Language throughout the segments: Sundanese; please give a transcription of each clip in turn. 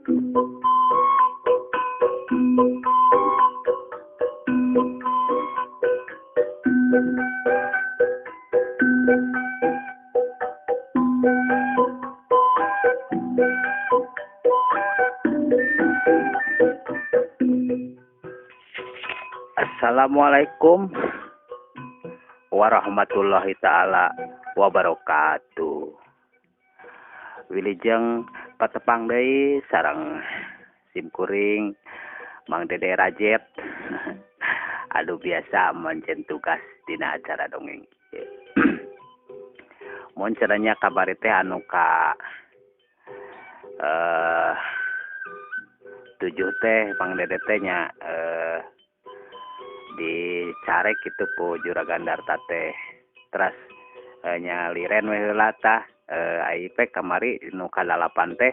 Assalamualaikum warahmatullahi taala wabarakatuh. Wilujeng patepang deui sareng simkuring Mang Dede Rajet. Aduh biasa mancen tugas dina acara dongeng. Mun caranya kabari teh anu ka 7 teh Mang Dede teh nya dicarek gitu ku Juragan Darta teh. Teras nya liren we heula tah ai pek kamari nu ka-8 teh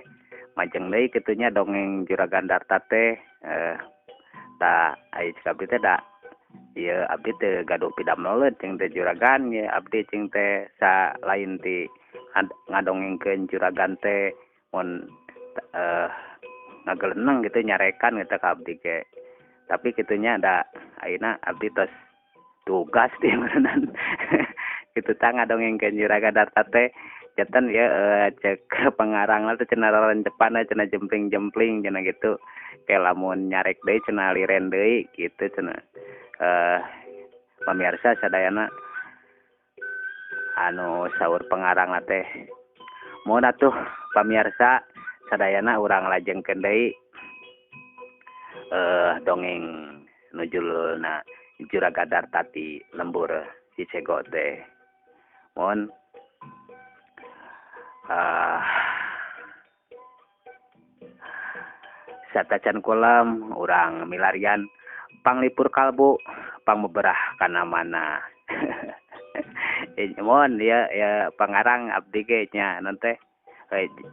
majeng deui kitu nya dongeng Juragan Darta teh tah ai cek abdi teh da ieu abdi teh gaduh pidameleun cing teh juragan ye abdi cing teh sa lain ti ngadongengkeun juragan teh mun ngageleneng gitu nyarekan gitu ka abdi ge. Tapi kitunya ada ayeuna abdi tos tugas di meureunan. Kitu tah ngadongengkeun Juragan Darta teh janten ya cek pengarangna teh cenah rarencepan cenah jempling-jempling cenah gitu. Kayak lamun nyarek deui cenah liren deui kitu cenah. Pamirsa sadayana anu saur pengarangna teh. Mun atuh pamirsa sadayana urang lajengkeun deui dongeng nu jululna Juragan Darta ti lembur Cicego teh. Mun satacan kulem urang milarian panglipur kalbu pangbeberah kana mana. Mun ya ya pangarang abdi ge nya non teh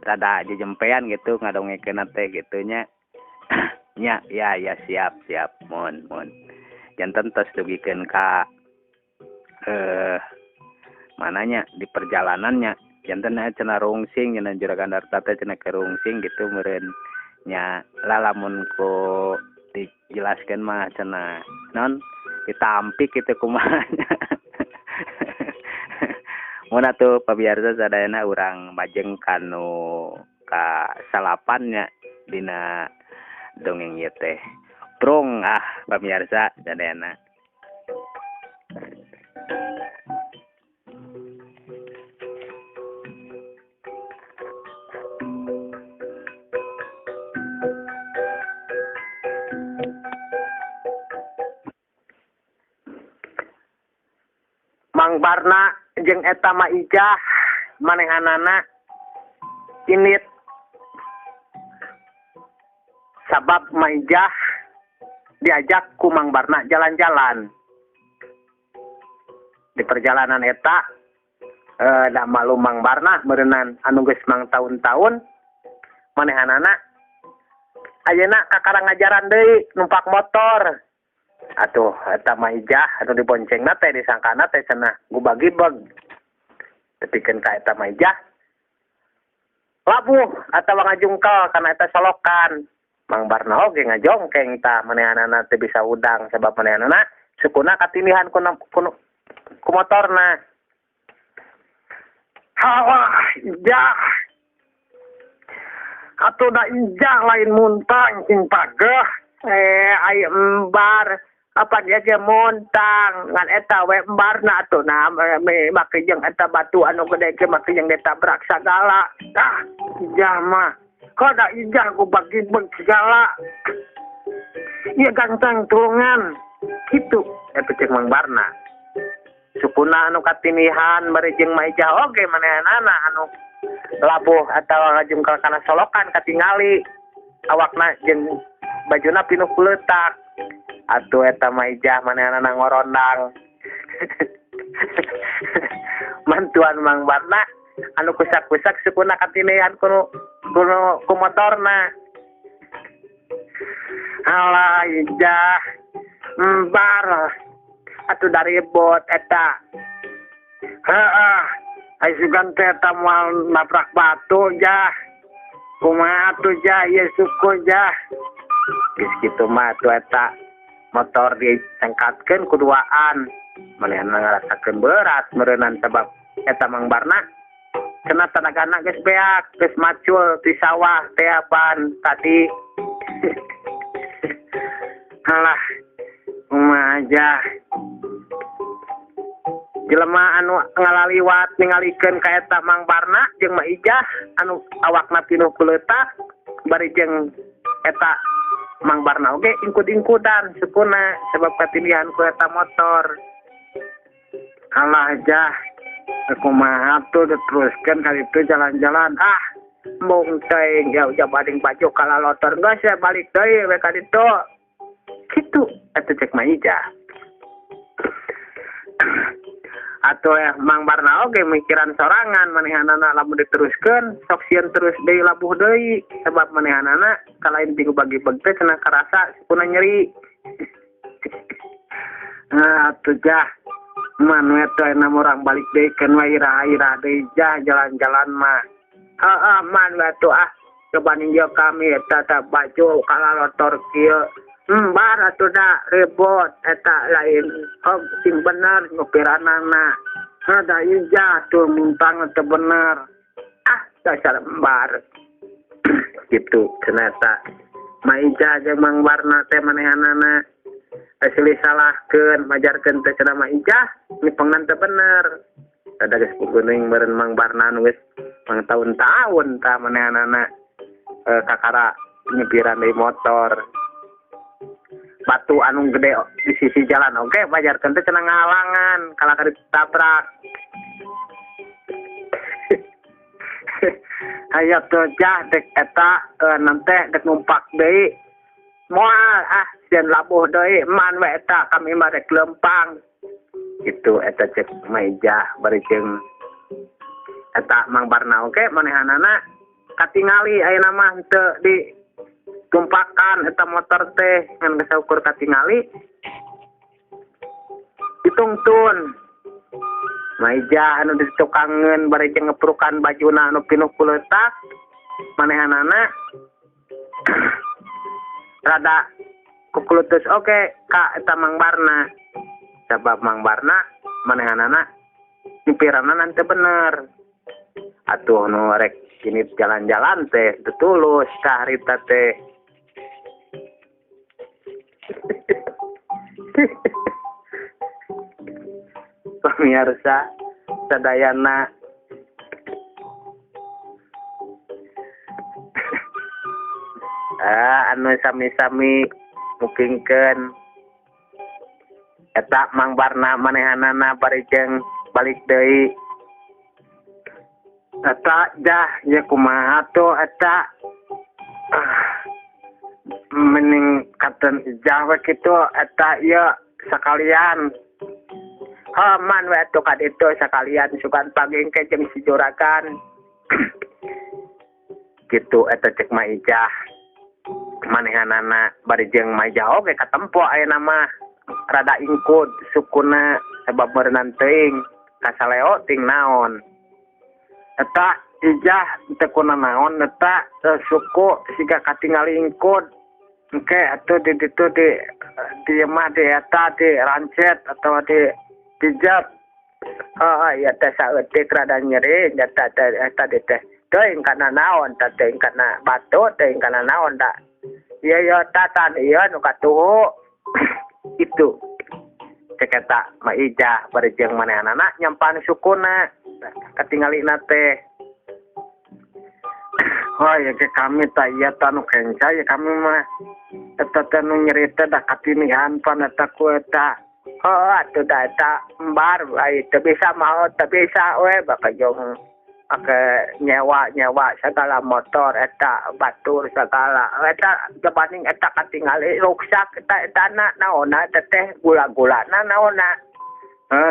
rada jejempean gitu ngadongekeun teh kitu nya. Nya ya ya siap siap mun mun janten tos dugikeun ka mananya di perjalanannya janten cenah rungsing cenah Juragan Darta teh cenah kerungsing gitu meureun nya lalamun ku dijelaskeun mah cenah non ditampik kitu kumaha. Mun atuh pabiarsa sadayana urang majeng kanu ka salapannya dina dongeng ieu teh. Prung ah pamirsa sadayana. Mang Barna jeung eta Ma Ijah manehanana indit sabab Ma Ijah diajak ku Mang Barna jalan-jalan. Di perjalanan eta da malu Mang Barna meureunnan anu geus mang taun-taun manehanana ayeuna kakara ngajaran deui numpak motor. Atuh eta Ma Ijah anu diboncengna teh disangkana teh cenah gubagibeg. Tepikeun ka eta Ma Ijah labuh atawa ngajungkel kana eta solokan. Mang Barna oge ngajongkeng tah manehanana teh bisa udang sebab manehanana sukuna katindihan ku motorna. Halah Ijah. Atuh da Ijah lain muntang cing pageh. Ai embar apa dia ge muntang ngan eta we embarna atuh nah make jeung eta batu anu gede ge make jeung ditabrak sagala. Ah Ijah mah kok da Ijah ku bagi-bagi segala. Ieu ganteng tulungan kitu eta cek Mang Barna. Sukuna anu katinihan bari jeung Ma Ijah oge manehanana anu labuh atawa ngajungkel kana solokan katingali awakna jeung bajuna pinuh kuletak. Atuh eta Ma Ijah manehanana ngorondang. Mantuan Mang Barna anu kusak-kusak sukuna katinihan kuno ku motorna. Alah Ijah embar atuh dari bot eta. Heeh, ai sugan teh eta moal nabrak batu jah. Kumaha tuh jah ieu suku jah. Geus kitu mah atuh eta motor dicengkatkeun ku duaan. Manehna ngarasakeun berat meureunnan sabab eta Mang Barna cenah tanagana geus beak, geus macul di sawah teh apaan tadi. Halah, kumaha jah. Jelema anu ngalaliwat ningalikeun ka eta Mang Barna jeung Ma Ijah anu awakna pinuh ku leutak bari jeung eta Mang Barna oge ingkud-ingkudan sukuna sebab katindihan ku eta motor. Halah jah, kumaha tuh diteruskeun ka ditu jalan-jalan. Ah, mung teuing jauh bading baju kalalotor geus ya balik deui we ka ditu. Kitu eta cek Ma Ijah. Atau Mang Barna oge mikiran sorangan manehanana lamun diteruskeun sok sieun terus deui labuh deui sebab manehanana kalain ti bagi-bagi teh cenah karasa sukuna nyeri. Nah atuh jah, man we teh ayeuna urang balik deui keun we iraha-iraha deui jah jalan-jalan mah. Heeh man we atuh ah coba ninjau kami eta teh baju kalalotor kieu. Bar atuh da ribut eta lain hog sing bener nyupiranana. Ada ijah tuh muntang teu bener. Ah dasar embar. Gitu cenah eta Ma Ijah jeung Mang Barna teh manehanana asli salahkeun majarkeun teh cenah Ma Ijah nipengnan teu bener. Ada geus puguning meureun Mang Barna nu geus mang taun-taun tah manehanana kakara nyepiran deui motor. Batu anu gede di sisi jalan oke pajarkeun teh cenah ngahalangan kalah ka ditabrak. Hayo tuh jah dek eta nante dek numpak deui moal ah sieun labuh deui man we eta kami mah rek lempang. Kitu eta cek Ma Ijah bari jeung eta Mang Barna oge manehanana katingali ayeuna mah henteu di tumpakan eta motor teh ngan geus saukur katingali ditungtun. Ma Ijah anu ditukangeun bari jeung ngeprukan bajuna anu pinuh ku leutak manehanana rada kukulutus oge ka eta Mang Barna sabab Mang Barna manehanana nyupiranna teu bener. Atuh nu rek kini jalan-jalan teh teu tulus ka harita teh. Pemirsa sadayana anu sami-sami mukingkeun eta Mang Barna manehanana bari jeung balik deui. Eta jah ye kumaha tuh eta mending katen ijah we kitu eta ieu sakalian. Oh man we atuh ka ditu sakalian sugan paging ke jeung si juragan. Kitu eta cek Ma Ijah manehanana bari jeung Ma Ijah oge katempo ayeuna mah rada ingkud sukuna sebab meureunnan teuing kasaleo ting naon. Eta ijah teu kuna naon eta suku siga katingali ingkud. Engke atuh di ditu di mah di eta di rancet atau di pijat. Oh iya teh saeutik rada nyeri eta tadi teh. Teuing kana naon teh teuing kana batu teuing kana naon da. Ieu ieu tatan ieu nu katuhu. Itu cek eta Ma Ijah bari jeung manehanana nyampan sukuna katingalina teh. Oh ya ke kami tak iya tanu kenca ya kami mah eta teh nu nyeri teh da katinihan pan eta ku eta. Oh atuh da eta embar ai teu bisa mah teu bisa we bakal jeung make nyewa-nyewa segala motor eta batur segala eta dibanding eta katingali ruksak eta etana naonna eta teh gula-gulana naonna.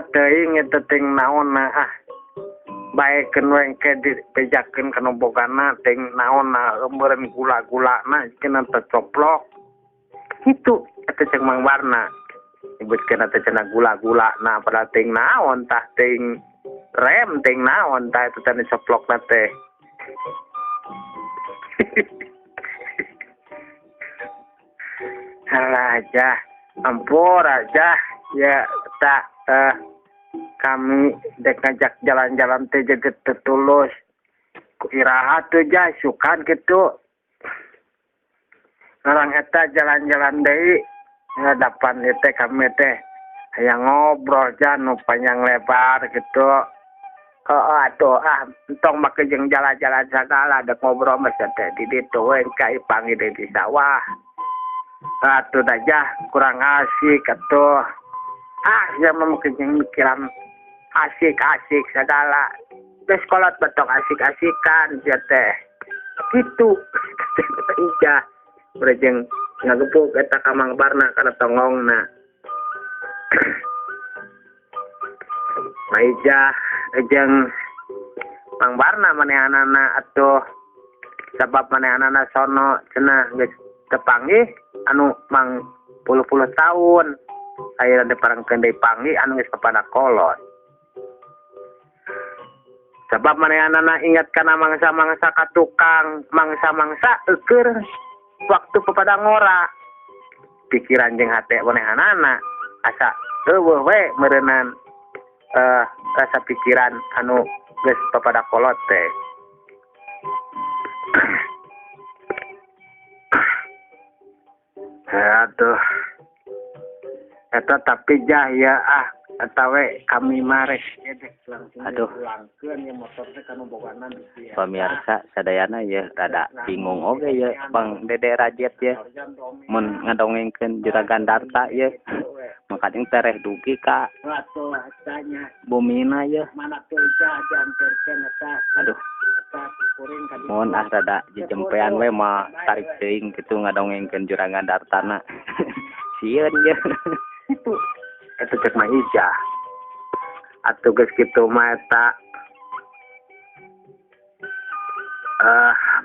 Teuing eta ting naonna ah. Baekeun we engke dibejakeun kana bogana ting naonna meureun gula-gulana cenah teh coplok. Kitu eta cek Mang Barna. Nyebutkeun teh cenah gula-gulana padahal ting naon tah ting rem ting naon tah eta teh coplokna teh. Alah jah, ampun aja ya tak kami dek ngajak jalan-jalan teh jeget tetulus. Ku iraha tuh jah sukan gitu. Orang eta jalan-jalan deui ngadapan ieu teh kami teh hayang ngobrol jah nu panjang lebar gitu. Oh atuh ah entong make jeung jalan-jalan sagala dek ngobrol mah teh di ditu we ka ipanggih deui di sawah. Atuh dah jah kurang asik atuh. Ah sia mah make jeung mikiran asik-asik sagala. Geus kolot betok asik-asikan sia teh. Kitu Ijah bari jeung ngagebuk eta ka Mang Barna kana tonggongna. Ma Ijah jeung Mang Barna manehanana atuh sabab manehanana sono cenah geus tepanggih anu mang puluh-puluh tahun ayeuna diparengkeun deui panggih anu geus papada kolot. Sabab manehanana ingat kana mangsa-mangsa ka tukang, mangsa-mangsa eueur waktu papada ngora. Pikiran jeung hate manehanana asa eueuh we meureunnan rasa pikiran anu geus papada kolot teh. Aduh. Eta tapi jah ya ah eta we kami marek Aduh. Pamirsa sadayana ya rada bingung oge ya Bang Dede Rajet ya mun ngadongengkeun Juragan Darta ya. Makanya tereh dugi ka bumina ya. Aduh. Mun ah rada jejempean we mah tarik teuing kitu ngadongengkeun Juragan Dartana. Sieun ya. Itu eta cek mah Ijah. Atuh geus kitu mah eta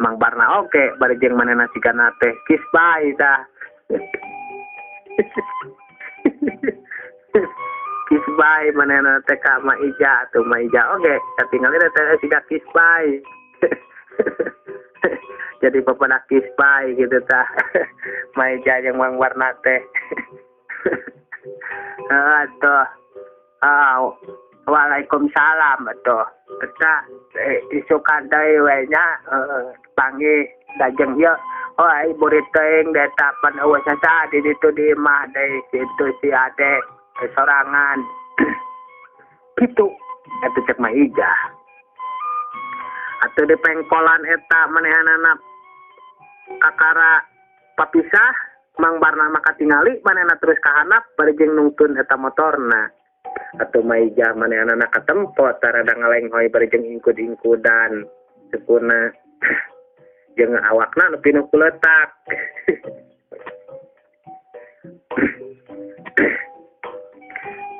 Mang Barna oge bari jeung manehna sigana teh kisbai tah. Kisbai manehna teh ka Ma Ijah atuh Ma Ijah oge katingali teh siga kisbai. Jadi papada kisbai gitu tah. Ma Ijah jeung Mang Barna teh. Atuh. Waalaikumsalam atuh. Eta isukan deui we nya panggih dajeng ieu. Oh ai burit teuing eta pan eueuh saha di ditu di imah deui situ si Ade sorangan. Kitu eta cek Ma Ijah. Atuh di pengkolan eta manehanana kakara papisah Mang Barna mah katingali manehna terus kahanap bari jeung nungtun eta motorna. Atuh Ma Ijah manehanana katempo tarada ngalenghoy bari jeung ingkud-ingkudan sukuna jeung awakna nu pinuh ku leutak.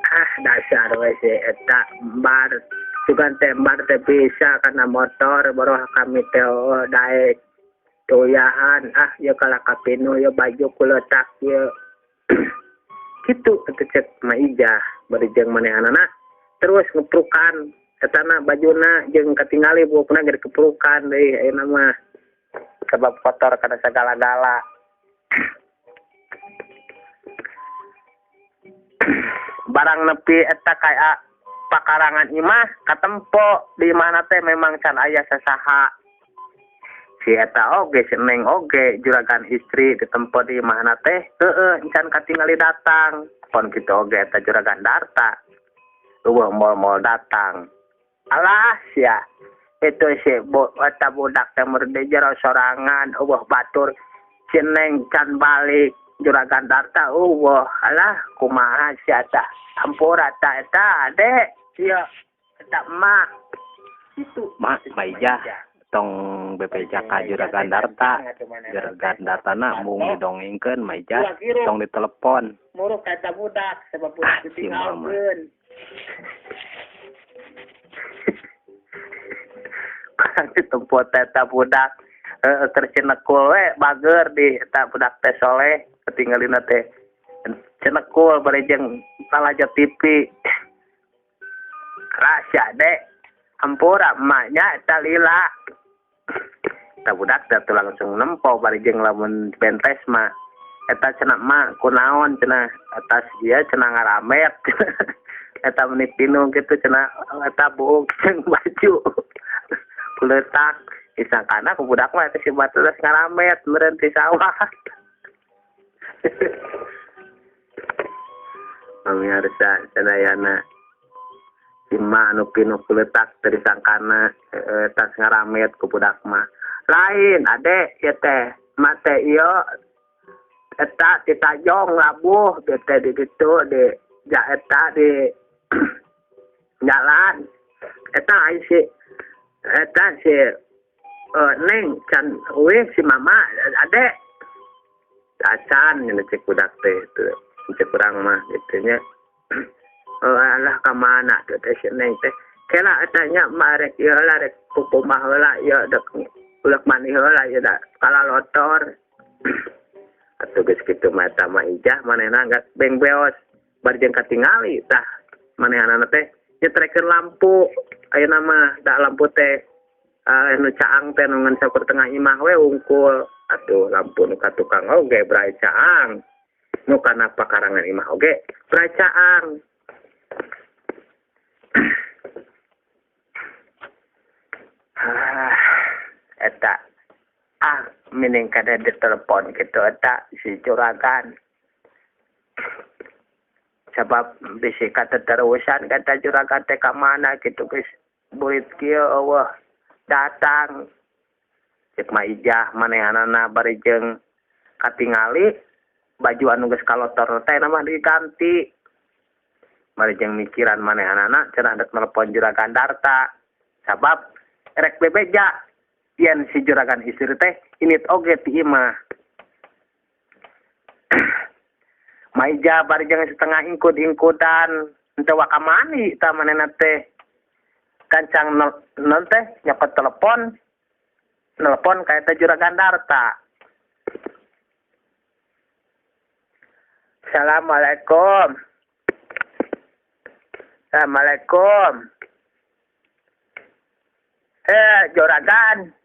Ah dasar we si eta bar sugan teh bar teh bisa kana motor boroh kami teh daek toyahan ah ieu kalah kapinuh ieu baju ku leutak ieu. Kitu atuh cek Ma Ijah bari jeung manehanana terus ngeprukan etana bajuna jeung katingali buukna ge dikeprukan deui ayeuna mah sebab kotor kana sagala-gala. Barang nepi eta kaya pakarangan imah katempo di imahna teh memang can aya sasaha. Si eta oge si Neng oge juragan istri ditempo di imahna teh heueuh can katingali datang. Pon kitu oge eta Juragan Darta eueuh moal-moal datang. Alah sia itu si eta budak teh merde jero sorangan eueuh batur si Neng can balik Juragan Darta eueuh alah kumaha sia tah ampura ta eta ade ieu eta emak kitu Mak Ma Ijah tong bebeja ka Juragan Darta. Juragan Dartana mung didongengkeun Ma Ijah tong ditelepon. Muruk eta budak sebab budak ditinggalkeun. Barang ditempo eta budak keur cenekul we bager di eta budak teh soleh ketinggalina teh cenekul bari jeung lalajo TV. Rahasia dek ampura emaknya eta lila. Eta budak teh langsung nempo bari jeung lamun bentes mah Eta cenah mah kunaon cenah atas dia cenah ngaramet. Eta meni pinuh kitu cenah eta buuk jeung baju. Kuletak disangkana ku budak mah eta si batu geus ngaramet meureun ti sawah. Pamirsa sadayana si ma anu pinuh kuletak teu disangkana tas ngaramet ku budak mah. Lain ade ieu teh mah teh ieu eta di tajong labuh teh di ditu di ja eta di jalan eta ai si eta si neng can eueuh si mama ade acan nya cek budak teh teu cek urang mah kitu nya. Alah ka mana teh si neng teh kela eta nya mah rek ieu heula rek kukumaha heula ieu dek ulek mani heula ieu da kalalotor. Atuh geus kitu mah eta mah Ijah manehna geus bengbeos bari jeung katingali tah manehanana teh nyetrekeun lampu ayeuna mah da lampu teh anu caang teh nu ngan saukur tengah imah we wungkul. Atuh lampu nu ka tukang oge brai caang nu kana pakarangan imah oge brai caang. Eta mining kada ditelepon gitu eta si juragan sebab bisi kata terusan kata juragan teh ka mana gitu geus burit kieu eueuh datang cek mah Ijah manehanana bari jeung katingali baju anu geus kalotor teh mah diganti bari jeung mikiran manehanana cenah dek telepon juragan Darta sabab rek bebeja yen si juragan istri teh init oge ti imah. Maija bari jeung setengah ingkud-ingkudan henteu wakamani tah manehna teh kancang non teh nyokot telepon nelpon ka eta juragan Darta. Assalamualaikum. Assalamualaikum. Juragan.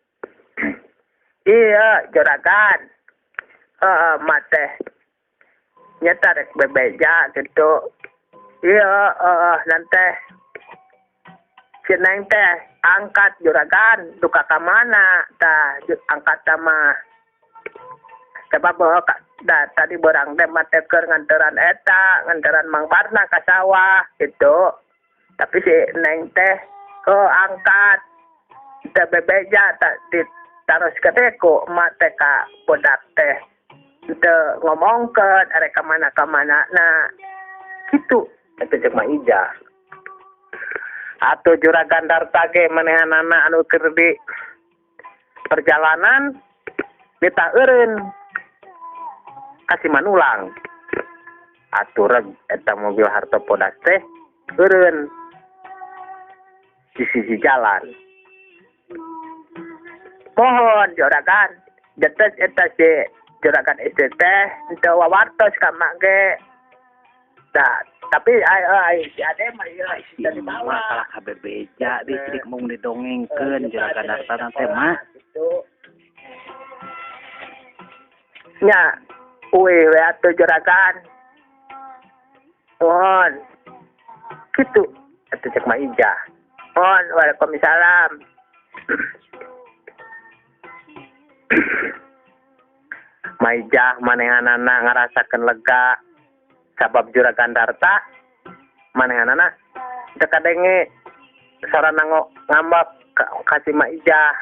Iya, juragan. Mah teh nyata rek bebeja gitu. Iya, nanti si neng teh angkat juragan duka ka mana tah angkat mah. Sebab da tadi berang teh mah teh keur nganteran eta, nganteran Mang Barna ka sawah gitu. Tapi si neng teh angkat teh bebeja tah ditaros ke ku emak teh ka budak teh teu ngomongkeun arek ka mana-kamana nah kitu eta cek mah Ijah. Atuh juragan Darta ge manehanana anu keur di perjalanan nita eureun ka si Manulang. Atuh reg eta mobil harto podas teh eureun di sisi jalan. Mohon juragan jetes eta si juragan istri teh teu wawartos ka mak ge. Nah, tapi ai si ade mah ieu dari bawah kalah kabebeja di sidik mung didongengkeun juragan Darta teh mah. Nya uwe we atuh juragan. Mohon. Kitu atuh cek mah Ijah. Mohon waalaikumsalam. Maijah manehanana ngarasakeun lega sabab juragan Darta manehanana teu kadenge sarana ngambak ka si Maijah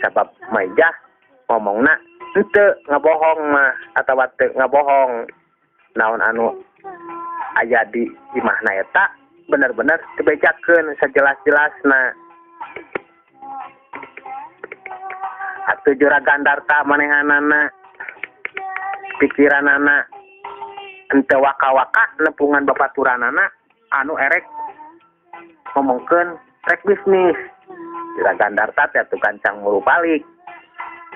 sabab Maijah ngomongna henteu ngabohong mah atawa teu ngabohong naon anu aya di imahna eta bener-bener dibejakeun sajelas-jelasna. Atuh juragan Darta manehanana pikiranana henteu waka-waka nepungan babaturanana anu erek ngomongkeun rek bisnis. Juragan Darta teh atuh gancang muru balik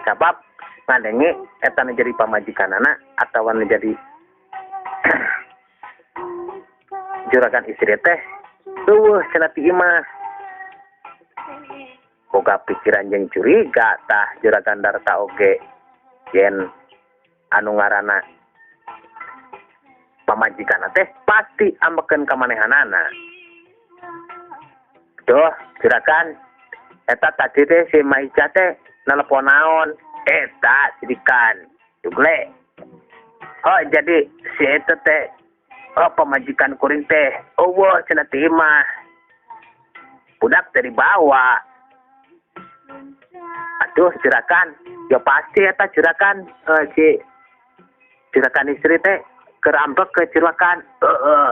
sabab ngadenge eta nu jadi pamajikanana atawa nu jadi juragan istri teh eueuh cenah ti imah. Boga pikiran jeung curiga tah juragan Darta oge yen anu ngaranna pamajikan teh pasti ambekeun ka manehanana. Duh, juragan eta tadi teh si Maica teh nelepon naon? Eta sidikan dugle. Oh, jadi si eta teh oh pamajikan kuring teh eueuh cenah ti imah. Budak teh dibawa. Aduh, juragan, ya pasti eta juragan si juragan istri teh kerambek ke juragan. Heeh.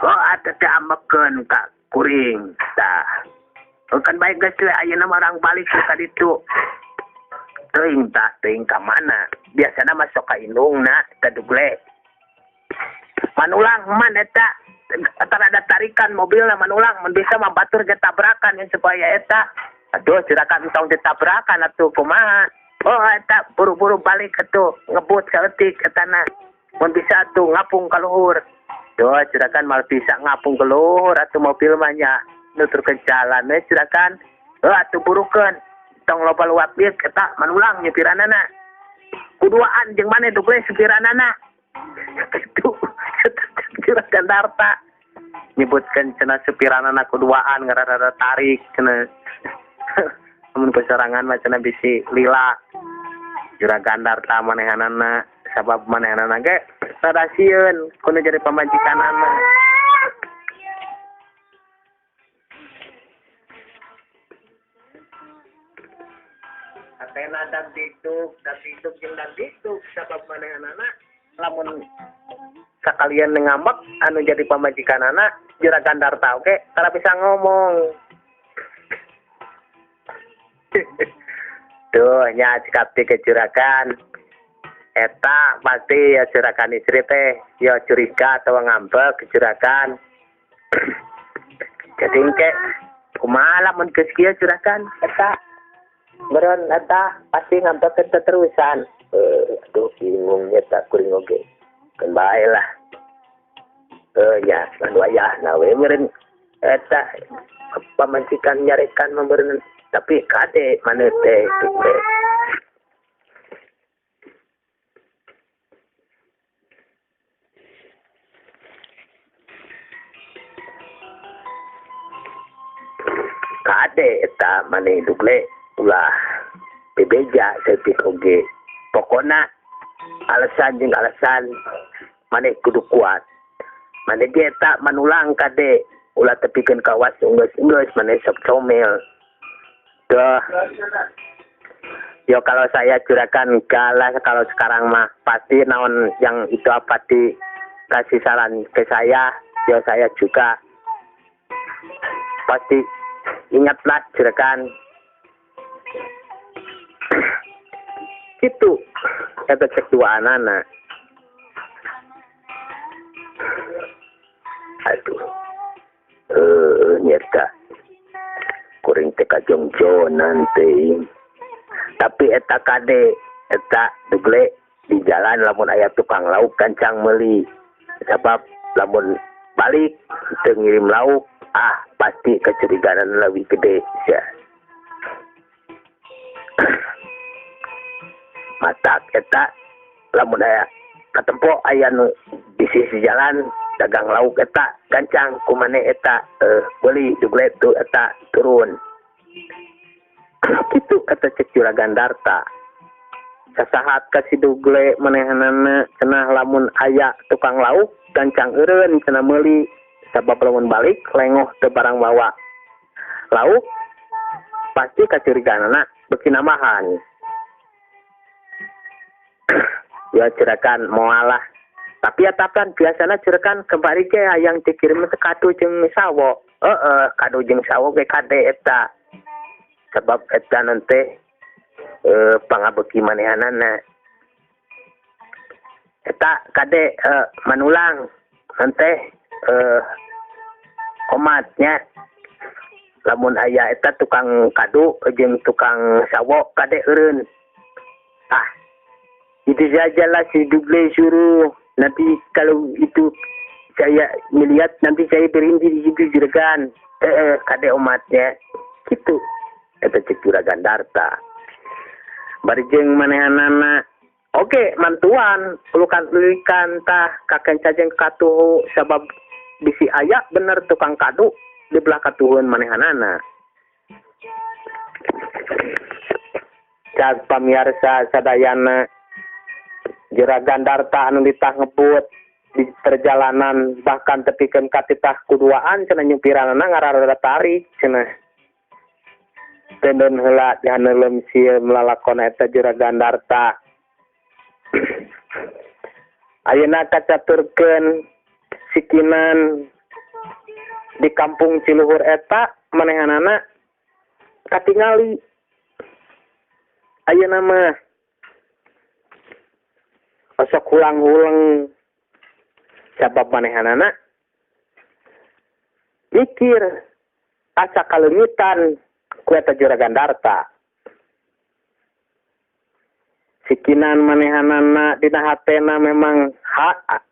Oh, atuh teh ambekeun ka kuring tah. Kan baik geus we ayeuna mah urang balik ka ditu. Teuing tah, teuing ka mana? Biasana mah sok ka indungna ka dugle. Manulang man eta ada tarikan mobilna manulang mun bisa mah batur ge tabrakan yang supaya eta. Aduh, juragan tong ditabrakan atuh kumaha? Oh, eta buru-buru balik atuh ngebut saeutik etana. Mun bisa atuh ngapung ka luhur. Duh, juragan malah bisa ngapung ke luhur atuh mobil mah nya nuturkeun jalan we juragan. Heuh atuh burukeun. Tong loba luap ieu eta manulang nyupiranana. Kuduaan jeung maneh dugle supiranana. Kitu juragan Darta nyebutkeun cenah supiranana kuduaan ngarara tarik cenah. Mun kesorangan mah cenah bisi lila. Juragan Darta manehanana sabab manehanana ge rada sieun kudu jadi pamajikanana. Atena dan diduk jeung dan diduk sabab manehanana lamun sakalian ngambek anu jadi pamajikanana juragan Darta oge tara bisa ngomong. Duh nya cekap ti ke juragan eta pasti ya juragan istri teh ya curiga atau ngambek ke juragan. Jadi engke kumaha lamun geus kieu juragan eta meureun eta pasti ngambek keterusan. Aduh bingung eta kuring oge. Keun bae lah. Ya anu ayahna we meureun eta pamajikan nyarekan meureun tapi kade maneh teh dugle. Kade eta maneh dugle ulah bebeja saeutik oge. Pokona alasan jeung alasan maneh kudu kuat. Maneh ge eta manulang kade ulah tepikeun ka was geus-geus maneh sok comel. Duh. Yo kalau saya juragan galah kalau sekarang mah pasti naon yang itu apa di kasih saran ke saya, yo saya juga pasti ingatlah juragan. Gitu eta cek dua anak. Aduh. Nyata kuring teh kajongjonan teh. Tapi eta kade eta dugle di jalan lamun aya tukang lauk gancang meuli. Sabab lamun balik teu ngirim lauk, ah pasti kecurigaan lebih gede sia. Matak eta lamun aya katempo aya nu di sisi jalan dagang lauk eta gancang kumane eta beli dugle tu eta turun. Kitu kata cek juragan Darta. Sasahat ka si dugle manehanana cenah lamun aya tukang lauk gancang eureun cenah meuli sabab lamun balik lengoh teu barang bawa lauk pasti kacurigaanana beuki nambahan. Ya juragan moal lah. Tapi atapan biasana juragan kembali ke hayang dikirim teh kadu jeung sawo. Heeh, kadu jeung sawo ge kade eta. Sebab eta nanti pangabeuki manehanana. Eta kade manulang nanti omatnya. Lamun aya eta tukang kadu jeung tukang sawo kade eureun. Ah, itu sajalah si Dugle suruh. Nanti kalau itu saya melihat nanti saya berhenti di situ juragan. Kade omatnya. Kitu eta cek Juragan Darta. Bari jeung manehanana oke mantuan ulukan-ulikan tah kakenca jeung katuhu sabab bisi aya bener tukang kadu di belah katuhun manehanana. Cag pamiarsa sadayana Juragan Darta anu ditah ngebut di perjalanan bahkan tepikeun ka titah kuduaan cenah nyupiranana ngararada tarik cenah. Tendon heula dihaneulem sieun melalakon eta Juragan Darta. Ayeuna kacaturkeun sikinan di kampung Ciluhur eta manehanana katingali. Ayeuna mah osok hulang-huleng sabab manehanana mikir asa kaleungitan ku eta Juragan Darta. Sikinan manehanana dina hatena memang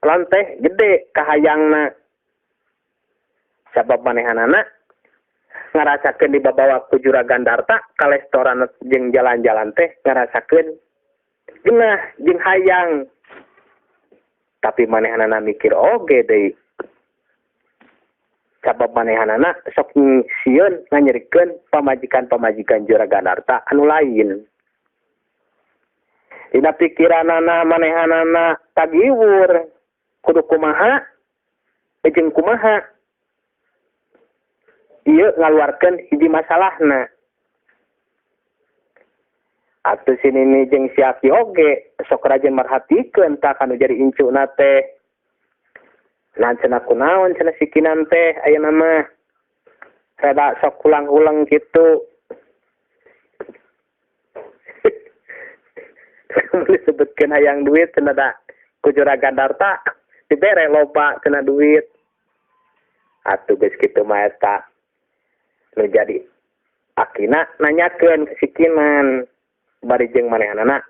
lanteh gede kahayangna sabab manehanana ngarasakeun dibabawa ku Juragan Darta ka restoran jeung jalan-jalan teh ngarasakeun geunah jeung hayang. Tapi manehanana mikir oge deui sabab manehanana sok sieun nganyerikeun pamajikan-pamajikan Juragan Darta anu lain. Dina pikiranana manehanana tagiwur kudu kumaha jeung kumaha ieu ngaluarkeun hiji masalahna. Atuh si Nini jeung si Aki oge sok rajin merhatikeun tah kanu jadi incuna teh. Nah cenah kunaon cenah sikinan teh ayeuna mah rada sok ulang-ulang kitu. Disebutkeun hayang duit cenah da ku Juragan Darta dibere loba cenah duit. Atuh geus kitu mah eta nu jadi akina nanyakeun ke sikinan bari jeung manehanana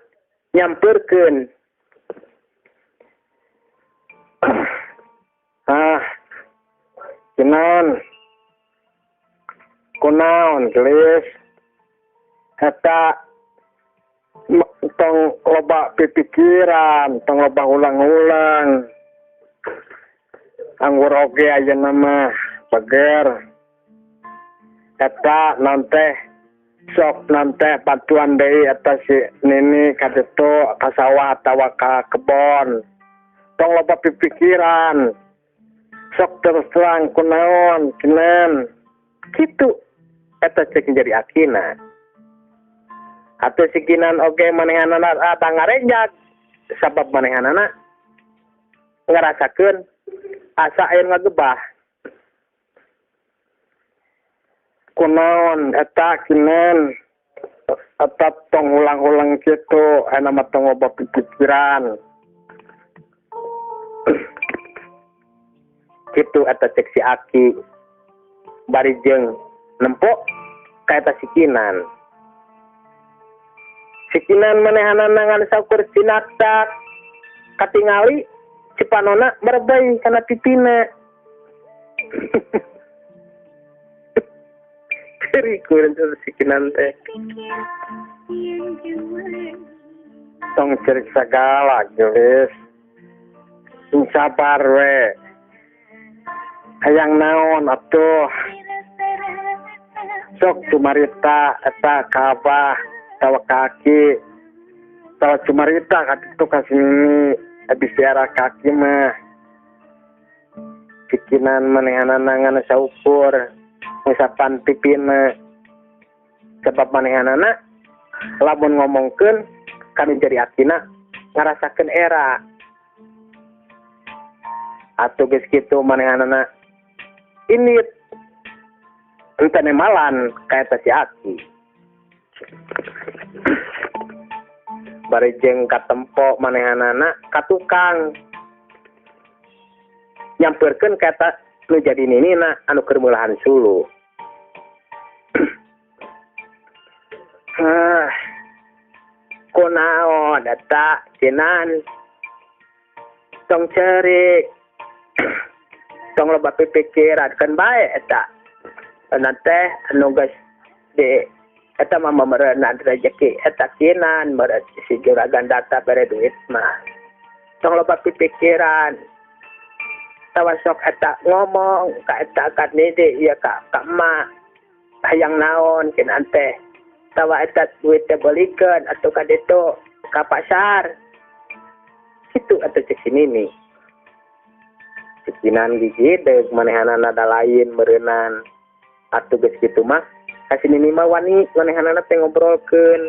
nyampeurkeun. Ah, kinan kunaon gelis eta tong loba pipikiran, tong loba ulang-ulang. Anggur oge ayeuna mah beger. Eta nanteh sok nanteh bantuan deui eta si Nini ka ditu ka sawah atawa ka kebon. Tong loba pipikiran. Sok terus terang kunaon kinan. Kitu eta cek jadi akina. Atuh sikinan oge manehanana tangarenjak sabab manehanana ngarasakeun asa aya ngagebah. Kunaon eta kinan eta tong ulang-ulang kitu aya mah tong loba pikiran. Kitu eta cek si Aki bari jeung nempo ka eta sikinan. Sikinan manehanana ngan saukur cinaktak katingali cipanona berbei kana pipina. Ceri kuring sikinan teh. Tong cerik sagala geus. Sing sabar we. Hayang naon atuh. Sok cumarita eta ka abah tawa kaki. Tawa cumarita ka kitu ka sini habis diarah kaki mah. Pikinan manehanana ngan saukur ngusapan pipina. Sebab manehanana lamun ngomongkeun kanu jadi akina ngarasakeun era. Atuh geus kitu manehanana ini entene malan ka eta si Aki. Bari jeung katempo manehanana ka tukang nyamperkeun ka eta nu jadi ninina anu keur meulahan suluh. Ah, kunaon eta cinan tong cerik tong loba pipikiran kan bae eta. Ana teh anu geus Di eta mah meureunan rezeki eta kinan meureun si Juragan Darta bere duit mah. Tong loba pipikiran. Tawa sok eta ngomong ka eta ka nini ieu ka emak. Hayang naon kinan teh. Tawa eta duit teh beulikeun atuh ka ditu ka pasar. Kitu atuh cek si Nini. Kinan gigi deuk manehanana da lain meureunnan. Atuh geus kitu mah ka si Nini mah wani manehanana teh ngobrolkeun.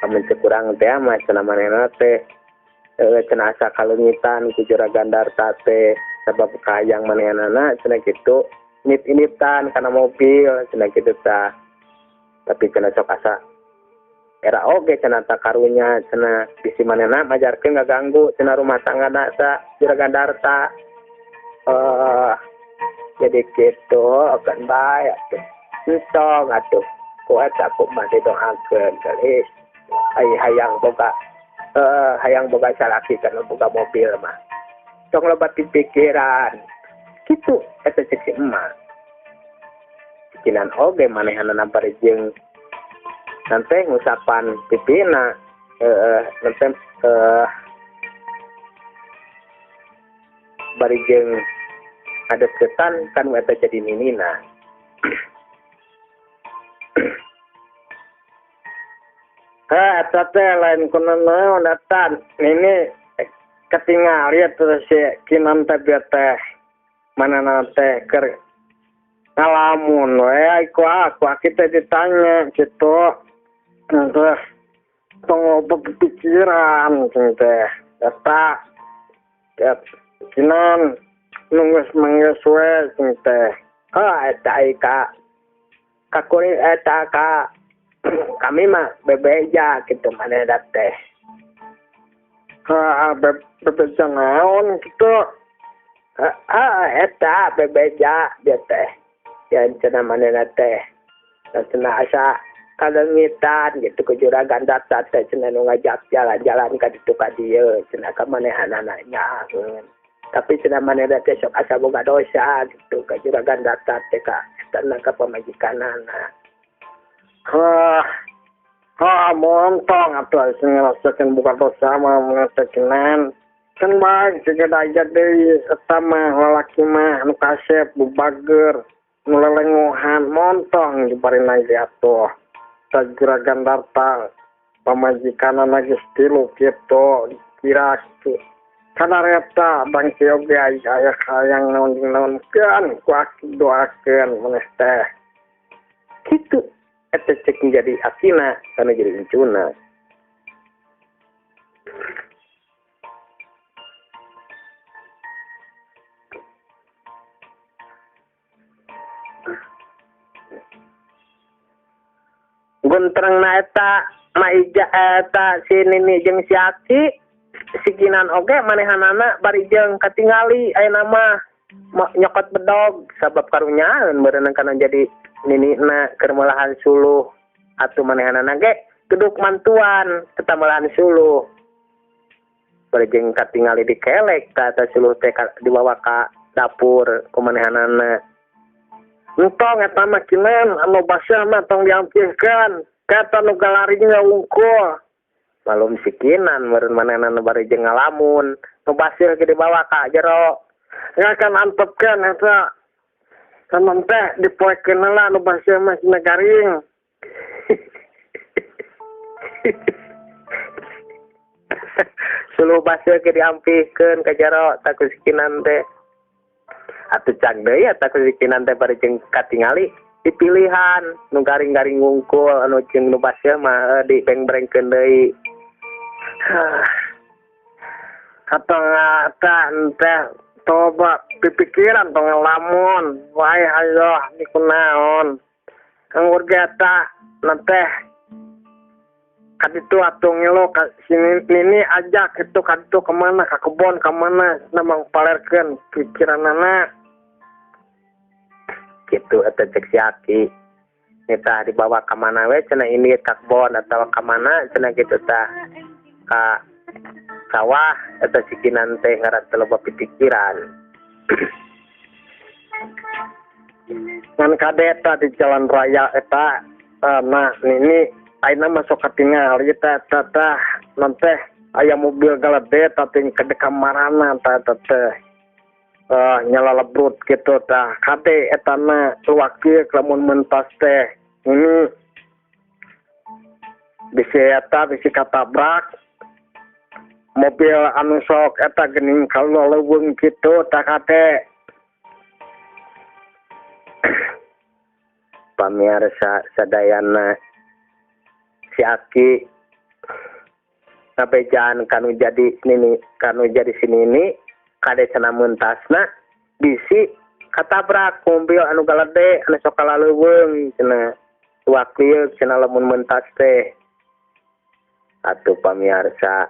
Lamun cek urang teh mah cenah manehanana teh cenah asa kaleungitan ku Juragan Darta teh sabab kahayang manehanana cenah kitu init-initan kana mobil cenah kitu tah. Tapi cenah sok asa era oge cenah ta karunya cenah bisi manehna majarkeun ngaganggu cenah rumah tangga na ta Juragan Darta. Jadi kitu akan bae atuh. Entong atuh ku eta ku mah didoakeun geus. Ai hayang boga hayang boga salaki kana boga mobil mah. Tong loba pikiran. Kitu eta cek si emak. Kinan oge manehanana bari jeung nanti ngusapan pipina nanti bari jeung adeketan kan eta jadi ninina. Ha eta teh lain kunaon datan nini ketingal ya terus si Kinan teh teh manana teh keur ngalamun we ku aku kita ditanya gitu. Teh tong pikiran teh eta Kinan nunggu mangges we teh. Oh eta ka kakuri eta ka kami mah bebeja gitu manehna teh. Ha bebeja naon kitu? Ha eta bebeja dia teh. Ya cenah manehna teh. Cenah asa kalengitan gitu ke Juragan Darta teh cenah nu ngajak jalan-jalan ka ditu ka dieu cenah ka manehanana nyaeun. Tapi cenah manehna teh sok asa boga dosa gitu ka Juragan Darta teh ka eta ka pamajikanana. Hah, ha montong atuh sing ngerasakeun boga dosa mah ngerasakeun. Kan bae siga aja deui eta mah lalaki mah anu kasep bubager nu lelengohan montong dibarina ge atuh. Ta Juragan Darta pamajikanana geus tilu kitu kira kitu. Kana reta bangsi oge aya hayang naon jeung naon keun ku aki doakeun maneh teh. Kitu eta cek jadi akina kana jadi incuna. Guntrengna eta Maija eta si Nini jeung si Aki si Kinan oge manehanana bari jeung katingali ayeuna mah nyokot bedog sabab karunyaeun meureunna kana jadi ninina keur meulahan suluh atuh manehanana ge geduk mantuan eta meulahan suluh bari jeung katingali dikelek ka eta suluh teh dibawa ka dapur ku manehanana. Entong eta mah Kinan anu baseuh mah tong diampihkeun kata nu galaringna wungkul. Malum si Kinan meureun manehna bari jeung ngalamun nu baseuh ge dibawa ka jero. Ya kan antepkeun eta sanon teh dipoekeun heula nu baseuh mah cenah garing. Suluh baseuh ge diampihkeun ka jero ta ku si Kinan teh. Atuh cag deui eta ku si Kinan teh bari jeung katingali dipilihan nu garing-garing ngungkul anu jeung nu baseuh mah dibengbrengkeun deui. Atau eta teh toba pipikiran tong ngalamun wae hayoh niku naon. Anggur ge eta teh kaditu atuh ngilu ka si Nini ajak itu kaditu kemana ka kebon kemana cenah mangpalerkeun pikiranana. Kitu eta cek si Aki. Nita dibawa ka mana we cenah ini ka kebon atawa ka mana cenah kitu tah ka sawah eta si Kinan teh ngaran teu loba pipikiran. Ngan kade eta di jalan raya eta nah nini ayeuna masuk katingal ieu teh eta tah teh aya mobil galede tapi ke kamarana tah eta teh nyala lebrut gitu tah kade eta na luwak lamun mentas teh ini bisi eta bisi katabrak mobil anu sok eta geuning kalau leuweung kitu tah kade. Pamirsa sadayana si Aki ngabejaan kanu jadi nini kanu jadi sini ini kade cenah mentasna bisi katabrak mobil anu galede anu sok kalaleuweung cenah wakil cenah lamun mentas teh. Atuh pamirsa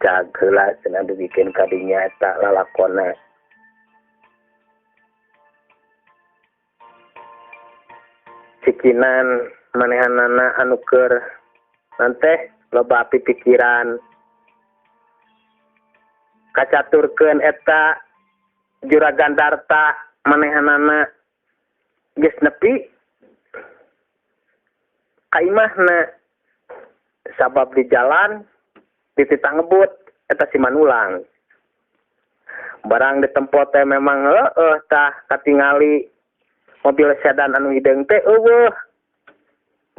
cag heula cenah dugikeun ka dinya eta lalakonna. Cikinan manehanana anu keur nanteh loba pikiran kacaturkeun eta Juragan Darta manehanana geus nepi ka imahna sabab di jalan dititah ngebut eta si Manulang. Barang ditempo teh memang heueuh tah katingali mobil sedan anu hideung teh eueuh.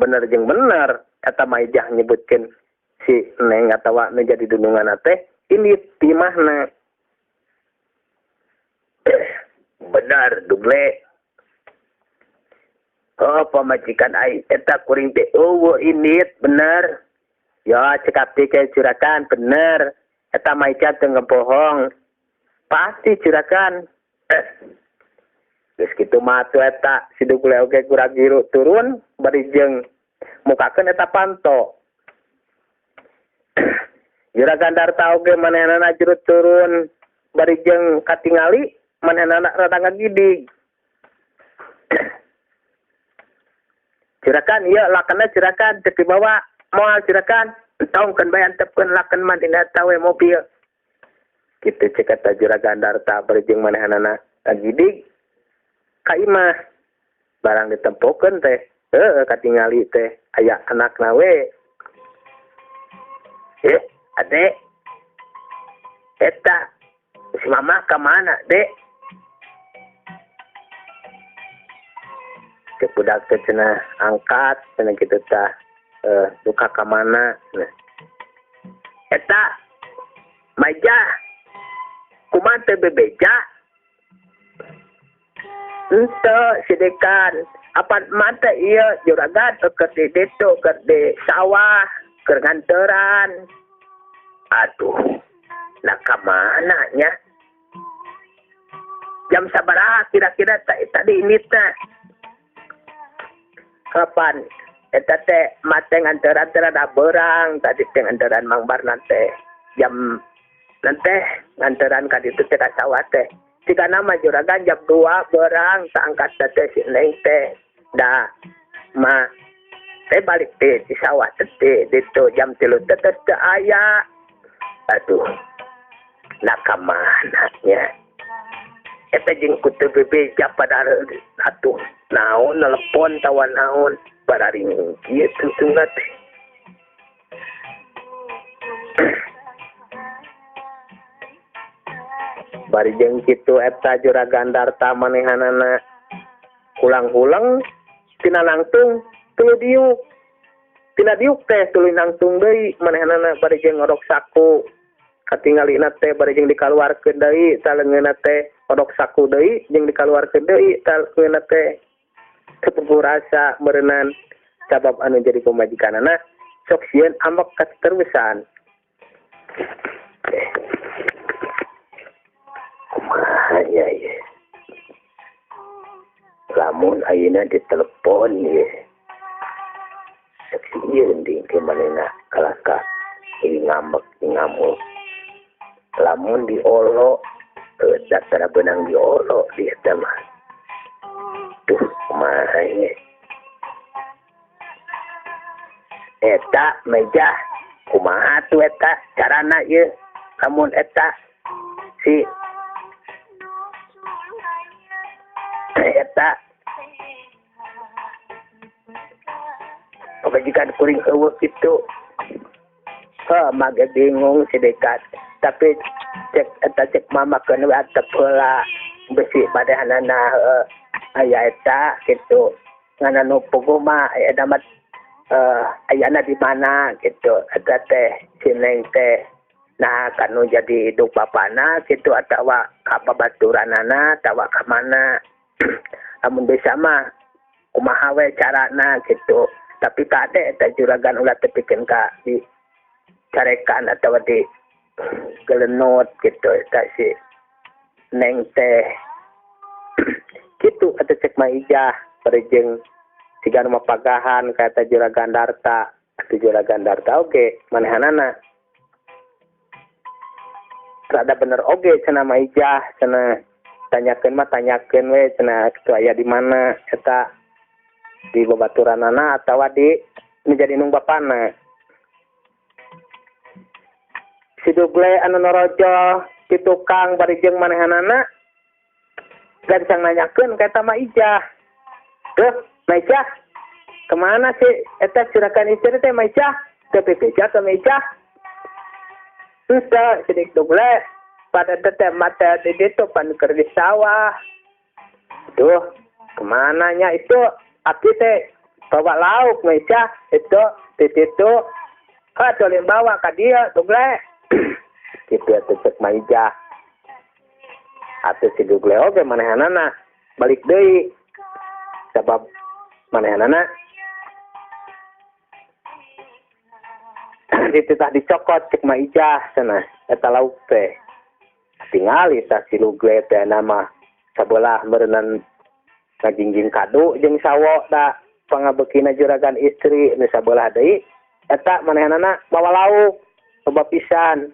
Bener jeung bener eta Maijah nyebutkeun si Neng atawa nu jadi dununganna teh indit di imahna. Bener duble. Oh pamajikan aing eta kuring teh eueuh indit bener. Ya cek abdi ke juragan bener eta Maijah teu ngebohong. Pasti juragan. Geus kitu mah atuh eta si Dugle oge kuragiru turun bari jeung mukakeun eta panto. Juragan Darta oge manehanana jurut turun bari jeung katingali manehanana rada ngagidig. Juragan ieu lakenna juragan teu dibawa moal juragan entong keun bae antepkeun laken mah dina eta we mobil. Kitu cek eta Juragan Darta bari jeung manehanana ngagidig. Ka imah barang ditempokeun teh heueuh katingali teh aya anakna we. Ade eta si mama ka mana dek? Ke budak teh cenah angkat cenah kitu tah duka ka mana cenah. Eta Maijah kumaha teh bebeja? Ente sidekan apan mata ieu juragan keur di ditu keur di sawah keur nganteran. Aduh, nah ka mana nya? Jam sabaraha kira-kira tadi ini teh? Kapan eta teh mate nganteran teh rada beurang tadi teh nganteran Mang Barna teh jam nanti nganteran ka ditu teh ka sawah teh. Jika nama juragan jam 2 berang angkat teh si Neng teh dah ma teh balik teh di sawah teh ditu jam 3 teh teh aya. Aduh, nah ka mana nya eta jeung ku teu bebeja pada atuh naon telepon tawa naon bararing kieu tungtungna teh. Bari jeung kitu eta Juragan Darta manehanana hulang-hulang tina nangtung tuluy diuk tina diuk teh tuluy nangtung deui manehanana bari jeung ngodok saku katingalina teh bari jeung dikaluarkeun deui taleungeunna teh kodok saku deui jeung dikaluarkeun deui taleungeunna teh teu rasa meureunan sabab anu jadi pamajikanana sok sieun ambek katerusan. Kumaha ya ye. Lamun ayeuna ditelepon ye. Sok sieun deui ke manehna kalaka ieu ngambek ngamuk. Lamun diolo datara benang diolo di eta mah. Tuh kumaha ye. Eta Meja kumaha tuh eta carana ieu lamun eta si Eta pamajikan kuring eueuh kitu. Heuh mah ge bingung sidekat. Tapi cek eta cek mama keun we atep heula besi padehanana heuh aya eta kitu. Ngan anu puguh mah aya mah ayana di mana gitu eta teh si Neng teh nah kanu jadi hidup bapana gitu atawa ka babaturanana atawa ka mana amun bisa mah kumaha we carana gitu tapi kade eta juragan ulah teu pikeun ka di carekan atawa di gelenot gitu eta si Neng teh kitu eta cek Mak Ijah parejeng siga nu mapagahan ka eta Juragan Darta. Atuh Juragan Darta oge manehanana rada bener oge cenah Mak Ijah cenah tanyakeun mah tanyakeun we cenah kitu aya di mana eta di babaturanana atawa di nu jadi indung bapana. Si Dugle anu norojo ti tukang bari jeung manehanana gancang nanyakeun ka eta Mak Ijah. Duh, Mak Ijah, kemana sih eta juragan istri teh Mak Ijah? Ke PPJ ke Mak Ijah? Entah, sidik Dugle pada teh mata di ditu pan keur di sawah. Duh, kemana nya itu? Abdi teh bawa lauk Mak Ijah itu di ditu. Ah, tolong bawa ka dieu Dugle. Kitu atuh cek Mak Ijah. Atuh si Dugle oge manehanana balik deui. Sabab manehanana dititah dicokot cek Mak Ijah cenah eta lauk teh. Tingali tah si Lugle teh nama sabelah meureunnan ngajingjing kadu jeung sawo da pangabekina juragan istri nu sabelah deui eta manehanana bawa lauk loba pisan.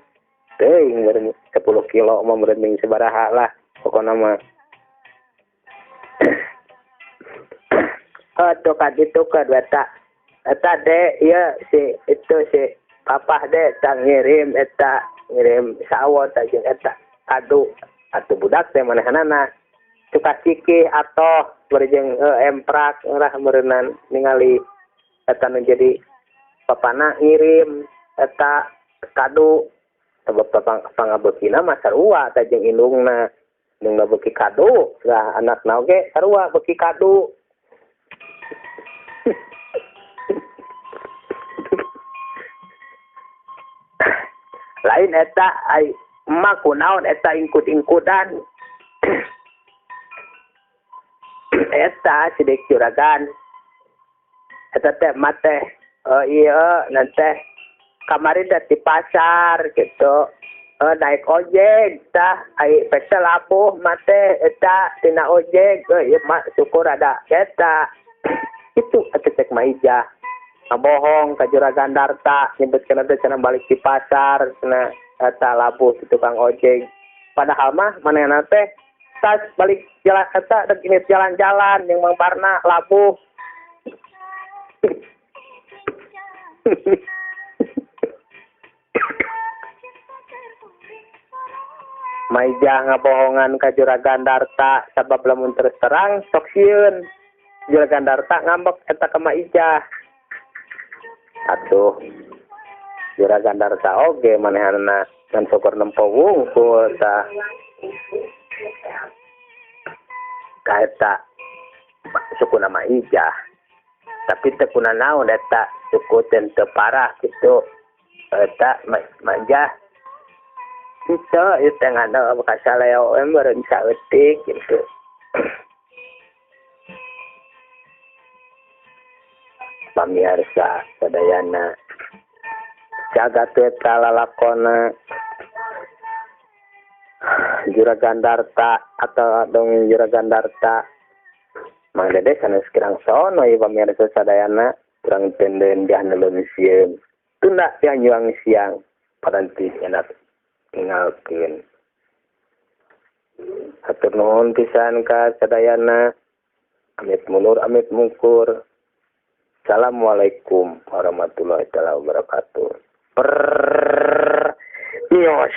Teuing meureun 10 kilo mah meureun sabaraha lah pokona mah. Aduh ka ditu ka eta eta de ieu si itu si papah de tang ngirim eta ngirim sawo tah jeung eta kadu atuh budak teh manehanana suka cikih atoh bari jeung emprak ngerah meureunnan ningali eta nu jadi papana ngirim eta kadu sebab pangabekina mah sarua tah jeung indungna indungna beuki kadu lah anakna oge sarua beuki kadu. Lain eta ai emak kunaon eta ingkut-ingkutan eta sidik juragan eta teh mah teh ieu nanti kamari teh di pasar gitu naik ojek tah ai pesta labuh mah teh eta tina ojek ieu mah syukur ada eta itu atuh cek Mak Ijah ngabohong ka Juragan Darta nyebutkeun teh cenah balik di pasar cenah eta labuh di tukang ojek padahal mah manehna teh tas balik jalan eta dek ini jalan-jalan jeung Mang Barna labuh. Mak Ijah ngabohongan ka Juragan Darta sabab lamun terus terang sok sieun Juragan Darta ngambek eta ka Mak Ijah. Atuh Juragan Darta oge manehanna ngan syukur nempo wungkul tah ka eta sukuna Mak Ijah tapi teu kunanaon eta suku teh teu parah kitu eta Mak Ijah itu ieu teh ngan kasaleo we meureun saeutik kitu. Pamiarsa sadayana jaga teh lalakona Juragan Darta atau dongeng Juragan Darta Mang Dede sanes kirang sono ieu pamiarsa sadayana kurang tenden jah neuleuh sieun tunda yang nyuang siang paranti enak tinggalkeun. Hatur nuhun pisan ka sadayana amit mundur amit mungkur. Assalamualaikum warahmatullahi wabarakatuh. Mios.